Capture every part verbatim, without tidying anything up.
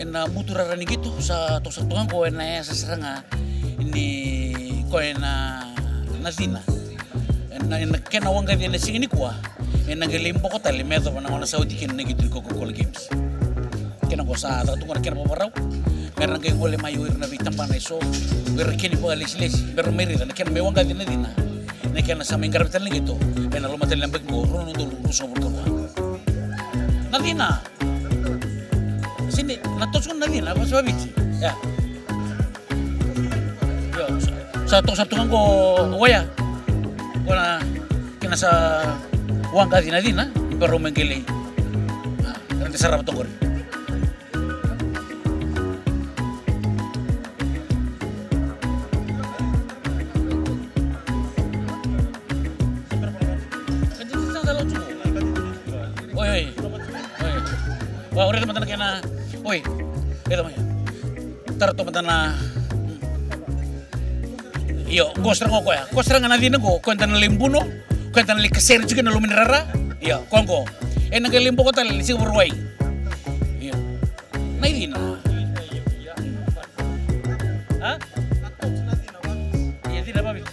Na buturara ni qito sa toso toka qo ena yasa sara ga ni koya na, na cina. Ena, ena kena waqaci ena siga nikua, ena qai lai boko tale me yacova na gauna sa oti kina na qito ni Coca-Cola Games. Kena qo sa caka tu qo na kena vavarau. Me ra qai gole mai o ira na veitabana eso, o ira kena vakalesilesi, me ra mai raica na kena mai waqaci na cina. Na kena sa mai qaravi tale na qito ena loma tale na yabaki qo, rua na udolu ruasagavulu ka rua. Na cina. Sini, na toso na cina, vasa vaviti. Ya. Io, sa, sa toso tu qo, oya. Qo na, kena sa waqaci na cina, me rau mai qai lai. A, rau na sarava toka qori. Oi, oi. Oi. Wa, o raica mada na kena, oi. Raica mai. Tara toka mada na. Io, qo sara ga o koya. Qo sara ga na cina qo, koya da na lai buno, koya da na lai kasere tiko na loma ni rara. Io, koya qo. Ena qai lai boko tale, ni siga Vakarauwai. Io. Na icina. A? Ia cina vaviti.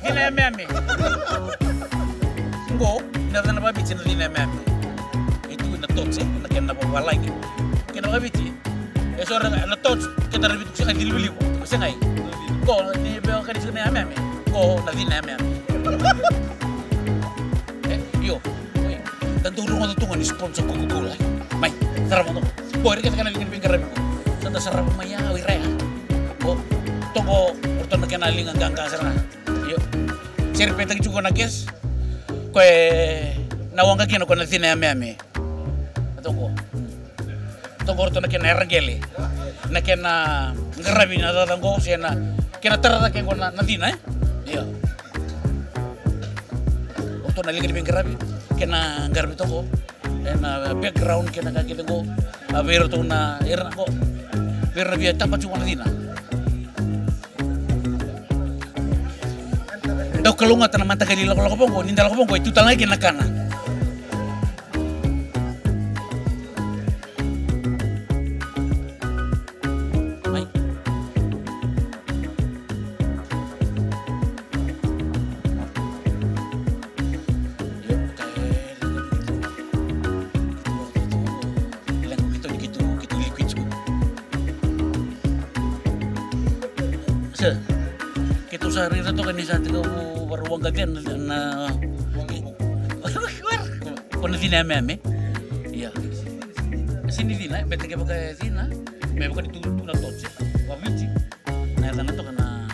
Cina yameyame. Qo, na cina vaviti na cina yameyame. E tu na toce, na kena vavalagi. Kena vaviti. E so na toce, kena vaviti sega ciliviliva. Sega i. Qo, ni vevakani sega na yameyame. Qo, na cina yameyame. E, io. Oi. Da dau rogoca tu ga ni sponsor Coca-Cola. Mai, sarava toka. Bo, e rikita kena liga ni veiqaravi qo. Sa da sarava mai ya, o ira ya. Bo, toqo, o ratou na kena liga qaqa sara ga. Io. Seri petaki tiko na gas. Ko e na waqa kina ko na cina yameyame. Toqo. Toqo o ratou na kena yaraqele. Na kena qaravi na cakacaka qo, se na kena tara cake qo na, na cina, e? Io. O ratou na liga ni veiqaravi, kena qaravi toqo. Ena background kei na ka kece qo, a vei iratou na, ira na qo, vei ira na via taba tiko na cina. Dau kalougata na mataqali lakolako vaqo, ni da lako vaqo, e tu tale ga kina na kana. Mai. Sa, keitou sa raica toka ni sa tiko vakarau waqaci na, na, ko na cina yameyame. Ia. Sini cina, bete kevaka e cina, me vaka ni tu, tu na toce, vaviti. Na yacana toka na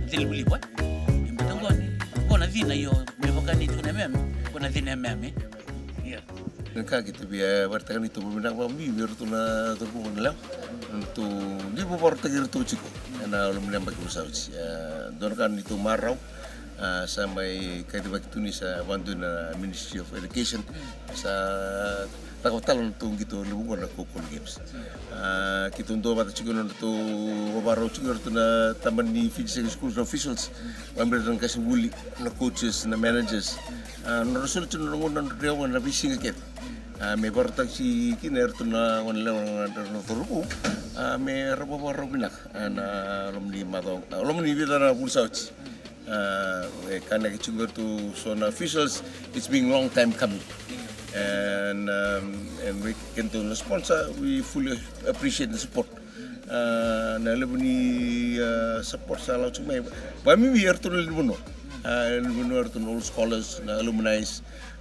ciliviliva, e? Baleta qo ni, qo na cina, io, me vaka ni tu na yameyame, qo na cina yameyame. Ia. Na ka keitou via vakaraitaka ni tou vakavinavinaka vakabibi vei iratou na cauravou, na lewe. Tou dui vakarautaki iratou tiko ena loma ni yabaki sa oti. E, dua na ka ni tou marau, a, sa mai kacivaki tu ni sa vakadua na Ministry of Education. Sa cakava tale na nodratou qito levu qo na Coca-Cola Games. A, keitou duavata tiko na nodratou vakarau tiko na nodratou na tabana ni Fiji Secondary Schools na officials. Vakabibi na qasenivuli, na coaches, na managers. A, nodra soli tiko na gauna, nodra dreva na veisiga kece. A, me vakarautaki kina eratou na goneyalewa, na cauravou. A, me ra vakarau vinaka. A, na loma ni macawa, a, loma ni vica na vula sa oti. A, e ka na keitou tiko eratou so na officials, it's been long time coming. And, um, and we can do na sponsor, we fully appreciate the support. A, na levu ni, a, support sa lako tiko mai. Vakabibi eratou na lewe ni vanua. A, lewe ni vanua eratou na old scholars, na alumni.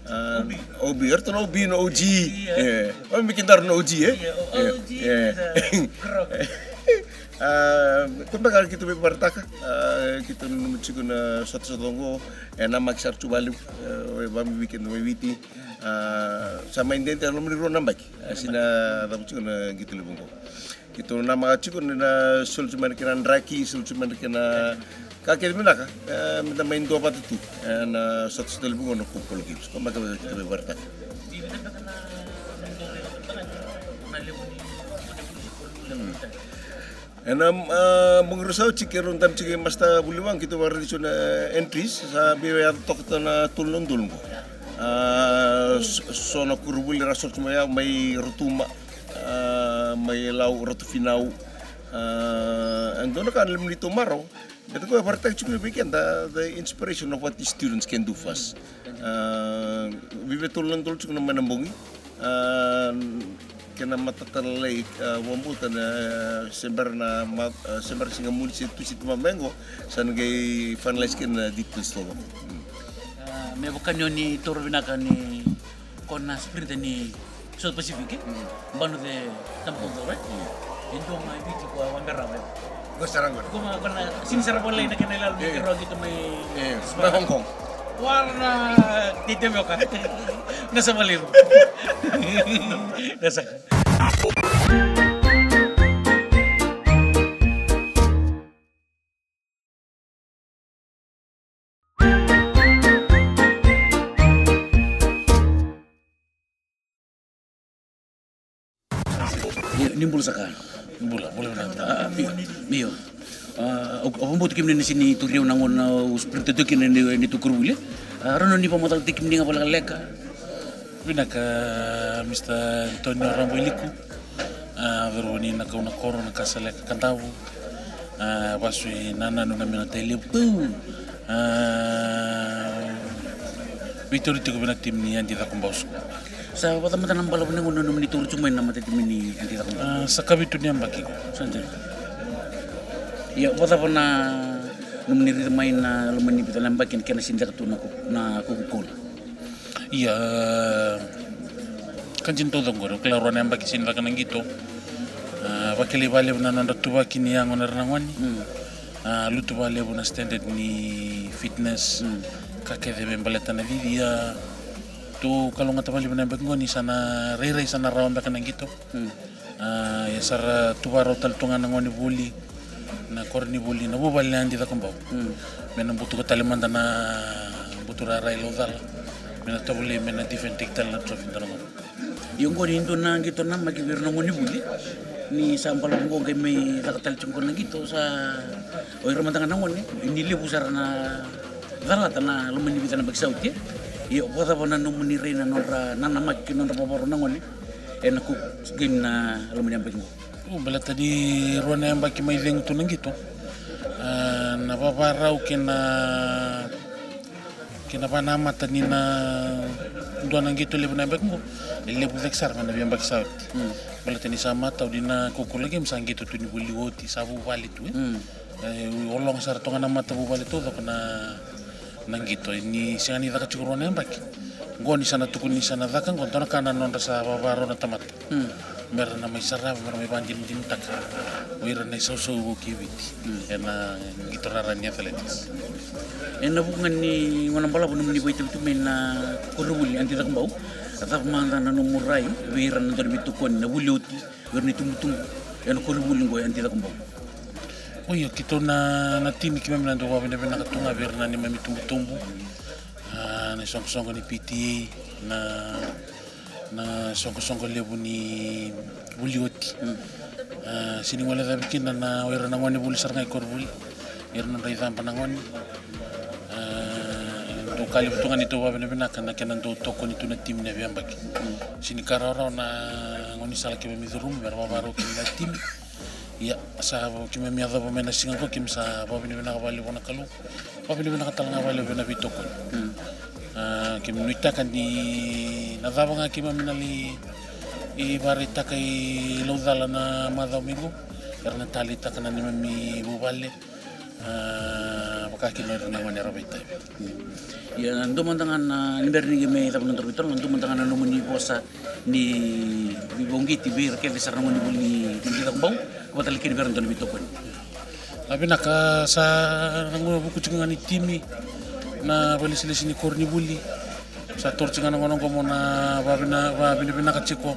A, O B. O B, eratou na O B, na O G. O G, e. E. Vakabibi kedaru na O G, e? E, o-, E, O G e. Is a group. A, ko beka keitou via vakaraitaka. A, keitou nanuma tiko na sotasota qo. E namaki sara tu vakalevu. E, vakabibi keda mai Viti. A, sa mai dede loma ni rua na yabaki. A, sa na cava tiko na qito levu qo. Keitou namaka tiko ni na soli tu mai na kena draki, soli tu mai na kena ka kece vinaka, e, me da mai duavata tu. E, na sotasota levu qo na Coca-Cola Games. Ko beka keitou via vakaraitaka. Hmm. E na, a, bogi rua sa oti keirau dabe tiko kei Master Vuliwaqa, keitou vakaraici tiko na, e, entries, sa via yaco toka na tolu na udolu qo. A, so, so na koronivuli ra sota mai ya, mai Rotuma, a, mai Lau, Ratu Finau. A, e dua na ka na levu ni tou marau. Baleta koya e vakaraitaki tiko vei keda the inspiration of what the students can do for us. A, vica tolu na tolu tiko na mai na bogi. A, kena matata lalai, a, vakabauta na, se bera na ma-, a, se bera siga Moniti se Tusiti mai qo, sa na qai finalize kina na details toka. Mm. A, me vaka ni o ni taura vinaka ni ko na sprinter ni South Pacific, e? Mm. Banu the Tampa Control, right? Mm. E dua ga e Viti ko a vabera, right? Ko sara qori. Ko ma, ko na sini sara valai na kena ilalo ni, e, kero qito mai, e, Spara. Mai Hong Kong. Wara na tete me oka. Na sa valai ro. Na sa. Io, ni bula saka. Bula, bula vinaka. A, a, io, io. A, au, au vakabauta kemuni na sini turi au na gauna au sprinter tu kina ni, ni tu koronivuli. A, rau na ni vakamacalataki kemuni ga vakalekaleka. Vinaka, Mister Antonio Raboiliku. A, cauravou ni Nakaunakoro, Nakasaleka, Kadavu. A, vasu i Nananu, Namenu, Tailevu. A, veitauri tiko vei na timi ni Adi Cakobau School. Sa vakacava mada na balavu ni gauna nomuni tauri tu mai na matatimi ni Adi Cakobau? A, sa kavitu ni yabaki. Sa dina. Ia, vakacava na nomuni raica mai na loma ni vica na yabaki na kena sini caka tu na Ko-, na Coca-Cola? Ia, ka dina taucoko qori, o kila rua na yabaki sini caka na qito. A, vakilai vakalevu na nodra tuvaki ni yago na ira na gone. Mm. A, lutu vakalevu na standard ni fitness. Mm. Ka kece me baleta na cici, a, tu kalougata vakalevu na yabaki qo ni sa na rairai sa na rawa beka na qito. Mm. A, ia sa ra tu vakarau tale tu ga na gone vuli, na koronivuli, na vuvale ni Adi Cakobau. Mm. Me na butuka tale mada na buturara i Laucala. Me na tovolei, me na defend-taki tale na trophy dua na gauna. Io, qo ni dua na qito namaki vei ira na gone vuli. Ni sa balavu qo qai mai caka tale tiko qo na qito, sa o ira mada ga na gone, ni levu sara na calata na loma ni vica na yabaki sa oti. Io, vakacava na nomuni rai na nodra nanamaki kei na nodra vavarau na gone ena Coke Games na loma ni yabaki qo? U, baleta ni rua na yabaki mai cegu tu na qito. A, na vavarau kei na, kei na vanamata ni na dua na qito levu na yabaki qo, e levu cake sara mai na veiyabaki sa oti. Mm. Baleta ni sa matau ni na Coca-Cola Games sa qito tu ni vuli oti, sa vuvale tu, e. Mm. E, ologa sara toka na matavuvale taucoko na, na qito. Ni sega ni caka tiko rua na yabaki. Qo ni sa na tukuni ni sa na caka qo, dua na ka na nodra sa vavarau na tamata. Mm. Me ra na mai sarava, me ra mai vakadinadinataka o ira na isausau vou kei Viti. Mm. Ena qito rara ni athletics. Ena vuku ga ni gauna balavu nomuni vakaitavi tu mai na koronivuli Adi Cakobau, a cava mada na nomu rai vei ira na dau ni veitokoni, na vuli oti, vei ira na itubutubu ena koronivuli qo e Adi Cakobau? O io, keitou na, na timi keimami na dau vakavinavinaka tu ga vei ira na neimami itubutubu. A, na isoqosoqo ni P T A, na, na isoqosoqo levu ni vuli oti. Mm. A, sini guilecavi kina na o ira na gone vuli sara ga i koronivuli, ira na nodra icaba na gone. A, dau ka levu tu ga ni tou vakavinavinaka na kena dau tokoni tu na timi na veiyabaki. Mm. Sini ka rawarawa na gaunisala keimami curuma me ra vavarau kina na timi. Ia, sa keimami yacova mai na siga qo, keimami sa vakavinavinaka vakalevu vua na Kalou. Vakavinavinaka tale ga vakalevu vei na veitokoni. Mm. A, keimami nuitaka ni na cava ga keimami na lai vakaraitaka i Laucala na macawa mai qo, era na taleitaka na neimami vuvale. A, vaka kina o ira na gone era vakaitavi. Ia, dua mada ga na, ni bera ni qai mai cava na nodaru veitalanoa, dua mada ga na nomuni vosa ni veivakauqeti vei ira kece sara na gone vuli ni Adi Cakobau, vata tale kina vei ira na dau ni veitokoni. A, vinaka, sa na gauna vuku tiko ga ni timi na vakailesilesi ni koronivuli. Sa taura tiko ga na gauna oqo mo na vakavina-, vakavinavinaka tiko,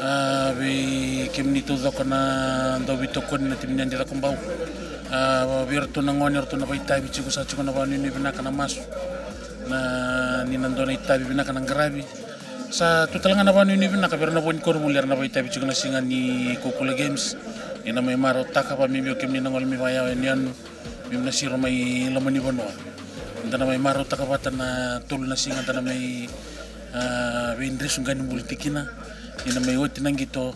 a, vei kemuni taucoko na dau veitokoni na timi ni Adi Cakobau. A, vei iratou na gone, iratou na vakaitavi tiko, sa tiko na vakanuinui vinaka na masu. Na, ni na dua na itavi vinaka na qaravi. Sa tu tale ga na vakanuinui vinaka vei ira na vo ni koronivuli era na vakaitavi tiko na siga ni Coca-Cola Games. Ni na mai marautaka, vakabibi o kemuni na gole mai vakayawa yanuyanu. Keimami na siro mai loma ni vanua. Da na mai marautaka vata na tolu na siga, da na mai A, veidresu qanivuli tiko kina, ni na mai oti na qito,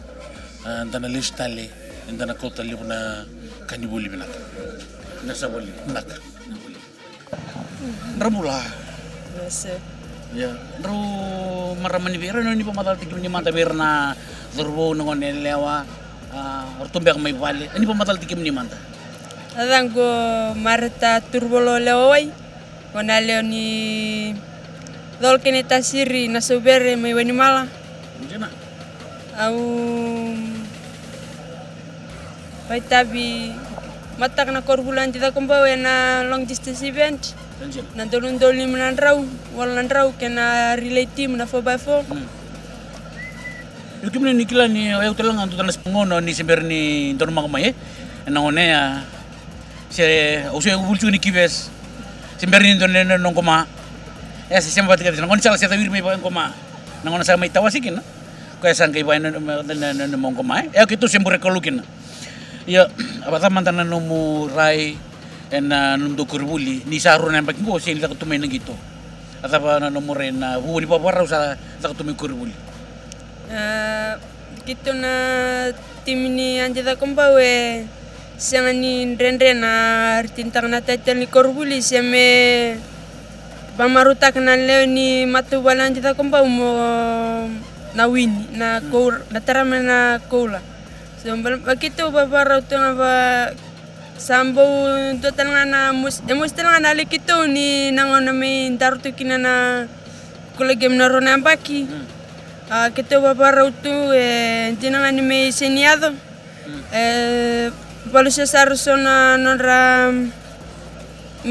a, da na lesu tale, eda na kauta levu na qanivuli vinaka. Na sa voli. Vinaka. Drau bula. Ia, drau marama ni vei ira, ni vakamacalataki kemuni mada vei ira na cauravou, na gone yalewa, a, ratou beka mai vale, ni vakamacalataki kemuni mada. A yacaqu o Mareta Turuvolo Lewawai. Ko na lewe ni colo kei na itasiri na Sauvere mai Wainimala. Au vakaitavi mataka na koronivuli Adi Cakobau ena long distance event. Na donu donu lima na drau, walu na drau kei na relay team na four by four. Io, kemuni ni kila ni o yau tale ga dua tale na gauna ni se bera ni donumaka mai, e? Ena gauna ya, se au se vuli tiko ni kives, se bera ni dua na noqu ma. E se sema vata kece na gone sala se cawiri mai vakaoqo ma. Na gone sa mai tawasi kina. Koya sa qai vaka na noqu ma, e? E, keitou se bure kalou kina. Ia, a vacava mada na nomu rai ena nomudou koronivuli ni sa rua na yabaki qo se ni caka tu mai na qito? A cava na nomu rai na vua ni vavarau sa caka tu mai koronivuli? A, keitou na timi ni Adi Cakobau e sega ni dredre na ritinitaka na title ni koronivuli se me vakamarautaka na lewe ni matavuvale Adi Cakobau mo na wini na koula, na tara mai na koula. So, bale, vei keitou vavarau tu ga va, sa bau dua tale ga na mos-, e mosi tale ga na lewe keitou ni na gauna me daru tu kina na Kula Game na rua na yabaki. A, keitou vavarau tu, e dina ga ni me sega ni yaco. E valusia sara so na nodra, me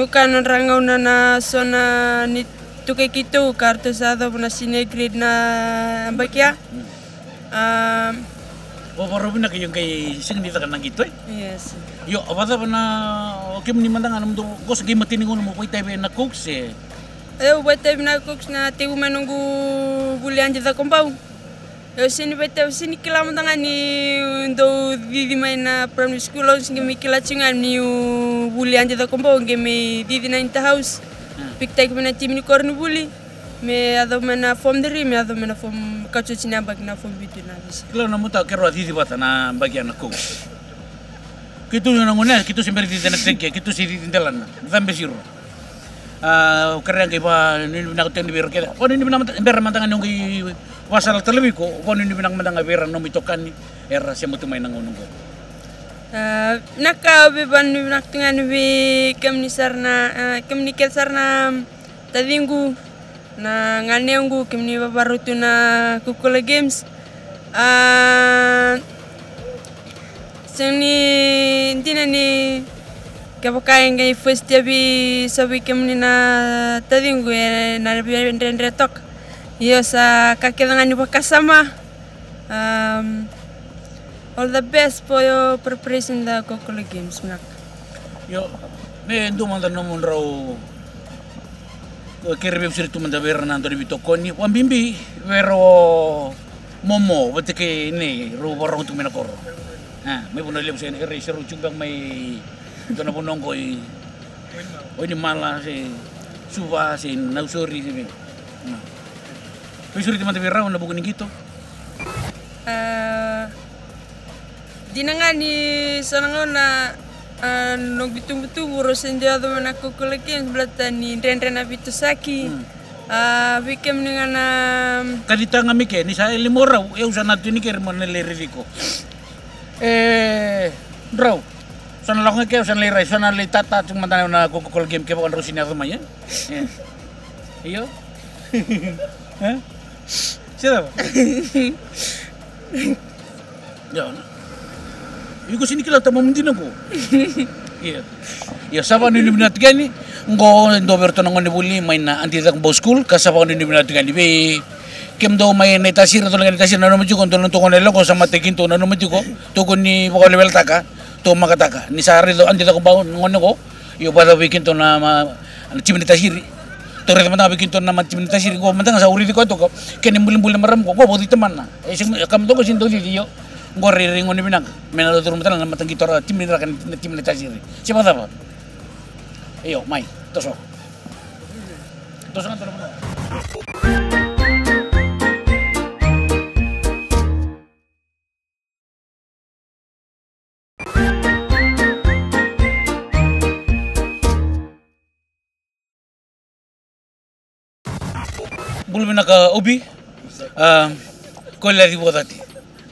vaka nodra gauna na so na ni tukai keitou ka ratou sa yacova na senior grade na yabaki ya. A, vavarau vinaka, io, qai sega ni caka na qito, e? Yes. Io, a vacava na, o kemuni mada ga na nomudou, qo sa qai matai ni gauna mo vakaitavi ena Coke se? Au vakaitavi na Coke na tekivu mai noqu vuli Adi Cakobau. Au sega ni vakaitavi, sega ni kila mada ga ni dou cici mai na primary school, au sega ni kila tiko ga niu vuli Adi Cakobau qai mai cici na Inter House. Pikitaki mai na timi ni koronivuli. Me yacova mai na form three, me yacova mai na form, kacici ni yabaki na form vitu na visi. Kila na mutaka keirau a cici vata na yabaki ya na Coke. Keitou na gauna ya, keitou se bera cici na teke, keitou se cici delana. Cabe siro. A, au kerea qai vakanuinui vinaka tu yani vei ira kece. Vakanuinui vinaka mada, bera mada ga niu qai vakasala tale vei iko, vakanuinui vinaka mada ga vei ira na nomu itokani era sema tu mai na gauna oqo. A, vinaka, au via vakanuinui vinaka tu ga yani vei kemuni sara na, a, kemuni kece sara na taciqu, na ganequ, kemuni vavarau tu na Coca-Cola Games. A, sega ni dina ni kevaka e qai first ya vei so vei kemuni na taciqu, e na via dredre toka. Io, sa ka kece ga ni vakasama. Am, all the best for your preparation the Coca-Cola Games, vinaka. Io, me dua mada nomudrau, o kere veisureti tu mada vei ira na dau ni veitokoni, vakabibi vei ira o Momo vata kei Nei, rau vakarorogo tu mai na koro. A, mai Vanua Levu se, era se rau tiko beka mai dua na vanua oqo i Wainimala se Suva se Nausori se vei. A. Veisureti mada vei rau ena vuku ni qito. A, dina ga ni so na gauna, a, noqu itubutubu rau se dau yaco mai na Coca-Cola Games baleta ni dredre na veitosoyaki. A, vei kemuni ga na kacitaka ga mai ke ni sa yali mo rau, au sa na tu ni keri mo na lai raici iko. E, drau. So na lako ga ke, au sa na lai rai, so na lai tata tiko mada na Coca-Cola Game kevaka drau sega ni yaco mai, e? E. Io. E? Se cava? Io. Iko sega ni kila tabamu dina qo. Io. Io, sa vakanuinui vinaka tiko yani. Qo e dua vei iratou na gonevuli mai na Adi Cakobau School, ka sa vakanuinui vinaka tiko yani vei kemudou mai na itasiri, dou lai na itasiri, nanuma tiko, dou na tou gone yalewa qo sa matai keitou nanuma tiko, tou kua ni vakaweleweletaka, tou makataka. Ni sa raica o Adi Cakobau na gone qo, io, vakacava vei keitou na ma, na timi ni tasiri. Tou raica mada ga vei keitou na ma timi ni tasiri qo, mada ga sa uraici koya toka. Kena ibulibuli na marama qo, qo vakaciti mana. E sega, e ka mada qo sega ni dau cici, io. Qo rairai gone vinaka. Me na curu mada na mataqito ra timi ni raka na timi ni tasiri. Se vakacava? Io, mai, toso. Toso ga toso. Bula vinaka Obi. A, ko Leaci Vuacati.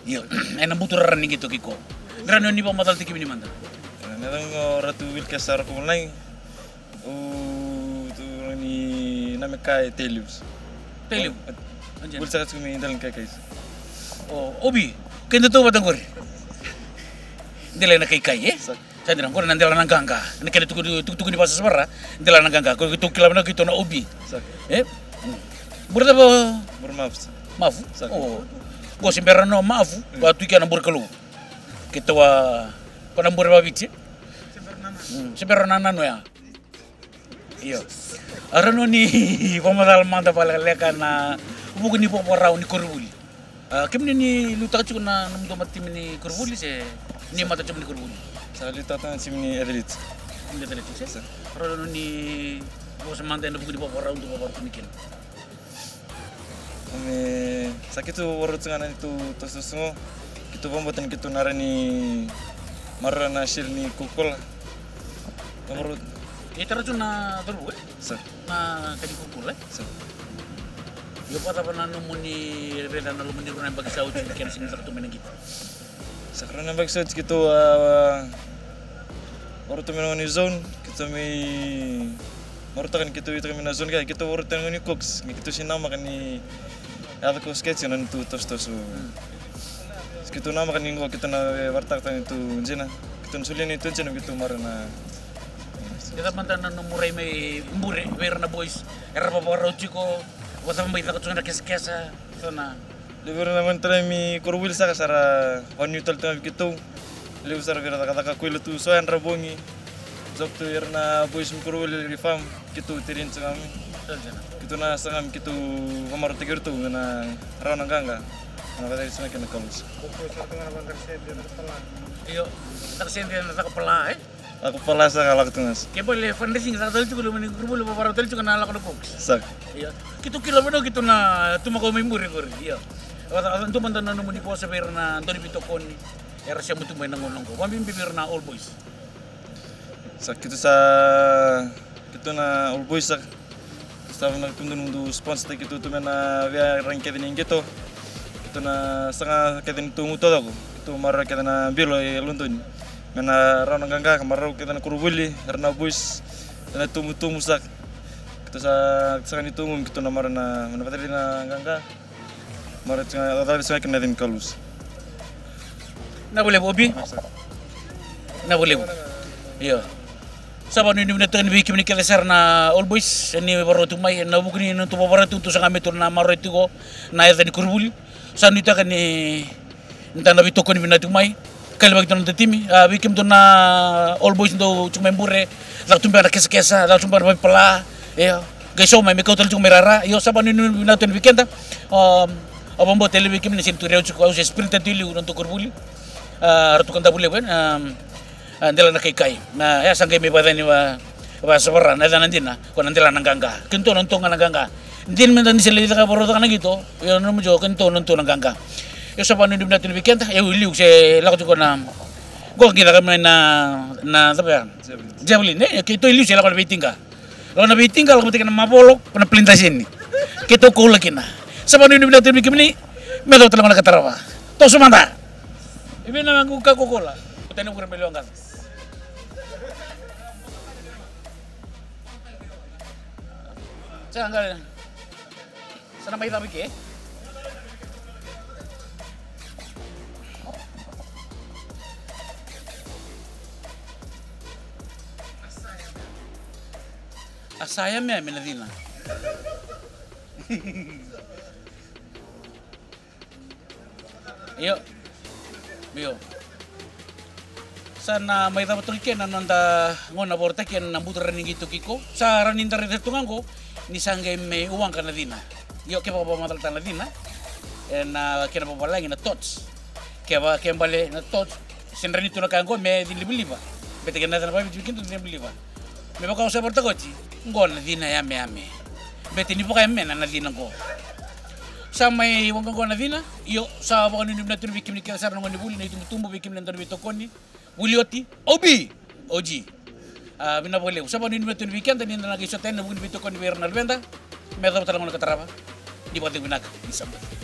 Io, ena buturara ni qito kiko. Dra ni o ni vakamacalataki kemuni mada. Na yacaqu o Ratu Wilkes Rakomalagi. Au tu ni namaka e Tailevu. Tailevu? Vuli saka tiko mai Delainakaikai. O Obi, keda tau vata qori. Delainakaikai, e? Sa dina, qori na Dela na Qaqa. Na kena tukutuku ni vasavasava, Dela na Qaqa. Ko keitou kila vinaka keitou na Obi. E? Bure cava? Bure Mafu. Mafu? O, qo se bera na Mafu, va tu kea na bure Kalou. Keitou a, ko na bure vaviti. Se bera na nanu ya. Io. A, rawa ni vakamacala mada vakalekaleka na vuku ni vakavakarau ni koronivuli. A, kemuni ni liutaka tiko na nomudou mata timi ni koronivuli se ni mata timi ni koronivuli? Sa liutaka tiko na timi ni athletics. Ni athletics, e? Sa. Rawa ni vosa mada ena vuku ni vakavakarau dou vakavakarau tiko kina. Me sa keitou vakarau tiko ga na neitou tosotoso qo. Keitou vakabauta ni keitou na rawa ni maroroya na sili ni Coca-Cola. Vakarau. E tara tu na cauravou, e? Sa. Na ka ni Coca-Cola, e? Sa. Io, vakacava na nomuni raica na loma ni rua na yabaki sa oti ni kena sega ni caka tu mai na qito? Sa ka rua na yabaki sa oti keitou a vakarau tu mai na gauna ni zone, keitou mai marautaka ni keitou itaka mai na zone ka keitou vakarau tu na gauna ni Cox, ni keitou sega ni namaka ni yaco ko sketch na neitou tosotoso. Keitou namaka ni qo keitou na varataka tale neitou jina, keitou na solia neitou jina, keitou maroroya na. Cava mada na nomu rai mai Bure vei ira na boys era vavakarau tiko, vakacava mai caka tiko na kesakesa, so na. Levu ira na gone talai mai koronivuli saka sa ra vanuinui tale tu ga vei keitou. Levu sara vei ira cakacaka koila tu so yadra bogi. Job tu ira na boys mai koronivuli, reform, keitou tereni tu ga mai. Keitou na saga mai keitou vamarautaki iratou me na rawa na qaqa. Na vacari tu ga kei na Carlos. Io, caka sede na caka pala, e? Lako pala saka, lako tu ga saka. Ke bale fundraising saka tale tiko loma ni koronivuli, vakarau tale tiko na lako na Cox. Saka. Io. Keitou kila vinaka keitou na tu maka mai Bure qori. Io. Vata, vata, dua mada na nomuni vosa vei ira na dau ni veitokoni era sema tu mai na gauna qo. Vakabibi vei ira na All Boys. Sa keitou sa, keitou na All Boys saka. Sa vinaka tu dua na dau sponsor taki keitou tu mai na veiyalayalati kece ni qito. Keitou na saga kece ni tu gutu taucoko. Keitou marau kece na bilo e Lodoni. Me na rawa na qaqa, ka marau kece na koronivuli, era na boys, era na tubutubu saka. Keitou sa saga ni tu gutu, keitou na marau na, me na vacari na qaqa. Mara tiko ga, cakacaka tiko ga kina na cini Kalus. Vinaka vakalevu Obi. Vinaka vakalevu. Io. Sa vakanuinui vinaka tiko yani vei kemuni kece sara na All Boys ni vakarau tu mai, ena vuku ni nodatou vakarau tu, tou saga me tou na maroroi tiko na yaca ni koronivuli. Sa nuitaka ni da na veitokoni vinaka tiko mai. Ka levaki tu na noda timi, a, vei kemudou na All Boys dou tiko mai Bure, caka tu beka na kesakesa, caka tu beka na vavipala, io. Qai so mai me kau tale tiko mai rara, io, sa vakanuinui vinaka tu yani vei keda. Au vakabauta e levu vei kemuni na sega ni tu reu tiko, au se sprinter tu e liu na nodatou koronivuli. A, ratou ka davu levu, e, a, a, Dela na Kaikai. Na, e, sa qai mai vakayacani va, vasavara, na yacana dina, ko na Dela na Qaqa. Keitou na nodatou ga na qaqa. Dina meda ni se lai caka vakarau caka na qito, io, nomu jo, keitou na nodatou na qaqa. Io, sa vakanuinui vinaka tu yani vei keda, io, e liu se lako tiko na, qo qai caka mai na, na cava ya? Javelin, e, keitou e liu se lako na veitiqa. Lako na veitiqa, lako vata kei na mavolo, ko na plane daseni. Keitou koula kina. Sa vakanuinui vinaka tu yani vei kemuni, me yacova tale ga na ka tarava. Toso mada. E vei na noqu ka koula? Ko tani vure me liwa qase. Sa qale. Sa na mai cava i ke? A sa yameyame na cina. Io. Io. Sa na mai cava toka i ke na noda gauna vakarautaki ena buturara ni qito kiko. Sa rawa ni da raica tu ga qo ni sa qai mai waqa na cina. Io, kevaka vakamacalataka na cina ena kena vavalagi na thoughts. Kevaka ke bale na thoughts, se dredre tu na ka qo me cina livaliva. Bete ke na yaca na vaviti vei keda cina livaliva. Me vaka au sa vakaraitaka oti, qo na cina yameyame. Bete ni vakayamena na cina qo. Sa mai waqa qo na cina, io, sa vakanuinui vinaka tu yani vei kemuni kece sara na gonevuli, na itubutubu, vei kemuni na dau ni veitokoni. Vuli oti, Obi, Oji. A, vinaka vakalevu. Sa vakanuinui vinaka tu yani vei keda ni da na qai sota yani ena vuku ni veitokoni vei ira na luveda. Me yacova tale ga na ka tarava. Ni vakacegu vinaka, ni sa bula.